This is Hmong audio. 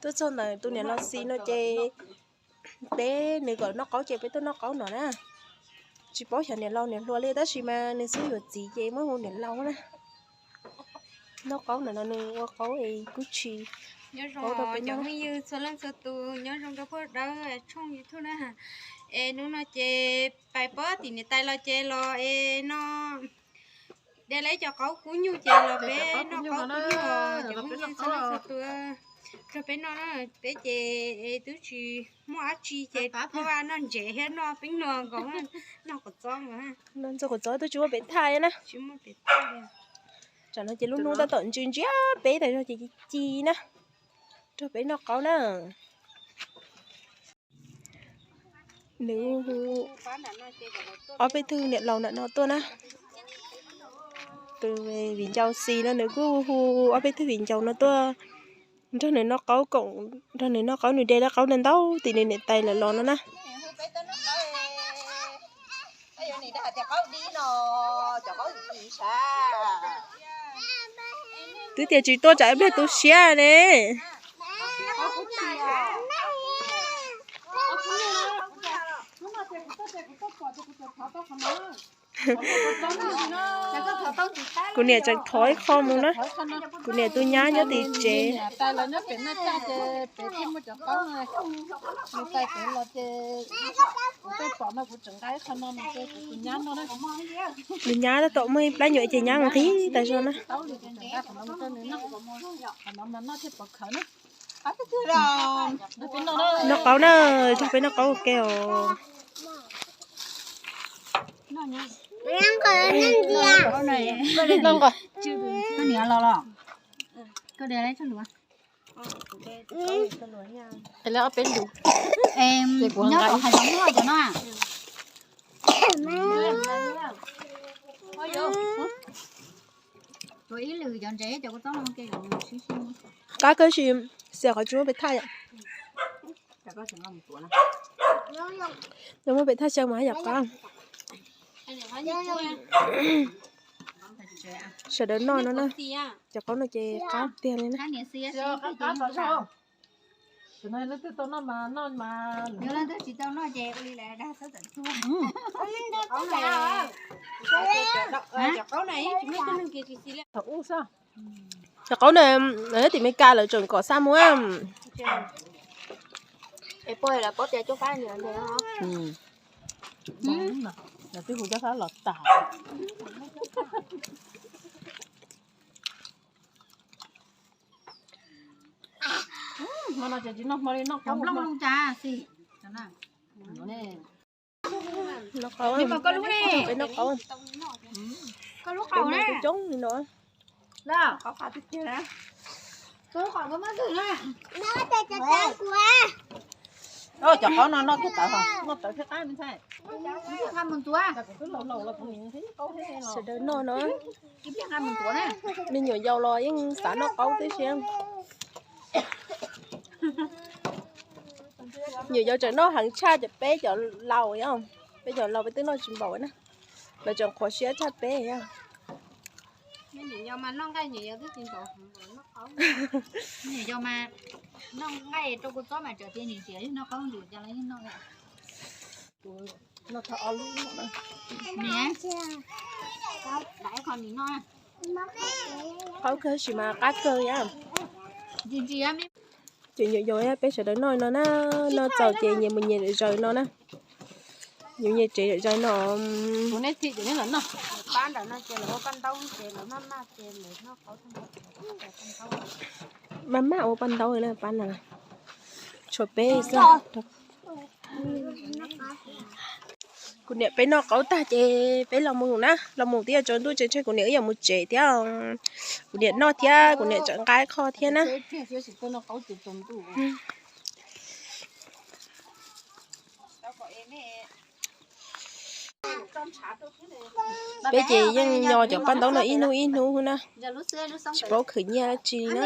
Tuaj txog ntawm tus niam laus Xis no ces peb, nws kom noj qaub ces peb tuaj noj qaub no na. Tsis paub xyov niam laus niam hluas li tab sis mas nws xub yuav txiv ces muab hu niam laus na. Noj qaub ntawm no nws ua qaub es kuj tsis. Nyob zoo cov phooj ywg txhua leej txhua tus, nyob zoo rau peb dawb tshooj YouTube na. Es hnub no ces pais pab tim niam tais los ces los es no de lawv cov qaub kub nyuj ces los peb noj qaub kub nyuj os cov phooj ywg txhua leej txhua tus. Rau peb noj na, peb ces twb tsis muaj dab tsi ces pab noj ntsev thiab noj peeb nua nkaus, noj qhov txob nkaus. Noj ntxuag qhov txob twb tsis muaj pem thaj na. Tsam no ces lub hnub tab tom ntsia ntsia peb tas zog ces ci ci na. Rau peb noj qaub na. Nws hu ob peb tug niam laus ntawm no tuaj na. Tus viv ncaus Xis no nws kuj hu ob peb tug viv ncaus no tuaj nrog nws noj qaub koom, nrog nws noj qaub, nws de lawv qaub ntau ntau tim nws niam tais lawv los no na. Twb tias tsis tuaj tsam ib pliag tu siab ne. Kuv niam tseem thov ib qho mus na. Kuv niam tus nyab nyob tim tsev. Nws nyab tab tom muaj ib plab nyuam ces nyab nqhis tas zog na. Noj qaub na, nrog peb noj qaub ua ke os. Nyob tom hav zoov cov no. Qab kawg si, xia qhov tsis muaj pem thaj yom. Yog muaj pem thaj xya mas haj yam qab. Sawv daws noj no na, cov qaub no ces qab tiag li na. Cov qaub na, tim Meskas lawv tseem kom xa mus. Twb hu cov fab los tas. Hmo no ces tsis noj hmo li, noj qaub. Noj qaub, peb noj qaub. Koj lub qaub na. Coob li no. Cov qaub no noj kiag tawv, noj tawv thiab qab me ntxhais. Sawv daws noj no. Me nyuam yaus los yeej xav noj qaub tib si. Nyuam yaus tseem noj heev tshaj cov peb cov laus, peb cov laus peb twb noj tsis npaum na. Lawv tseem qhuav siab tshaj peb. Nyuam yaus mas noj nqaij, nyuam yaus twb tsis npaum. Nyuam yaus mas noj nqaij rau kua txob mas tseem tias nim tiam noj qaub ntsuas cas los yeej noj. Qaub kawg sis mas qab kawg. Ces nyuam yaus peb sawv daws noj no na, noj txaus ces nyias mus nyias zaws no na. Yus nyias tsev zaws no. Maj maj ua paj ntaub na, pab na. Tshuav peb xwb. Kuv niam peb noj qaub tag ces peb los mus na, los mus twb yuav tsaus ntuj ces ntshe kuv niam wb yuav mus tsev thiab. Kuv niam noj thiab kuv niam tseem nqa qho thiab na. Peb ces yeej nyo cov paj ntaub no ib hnub ib hnub na, tsis paub khwv nyiaj dab tsi na.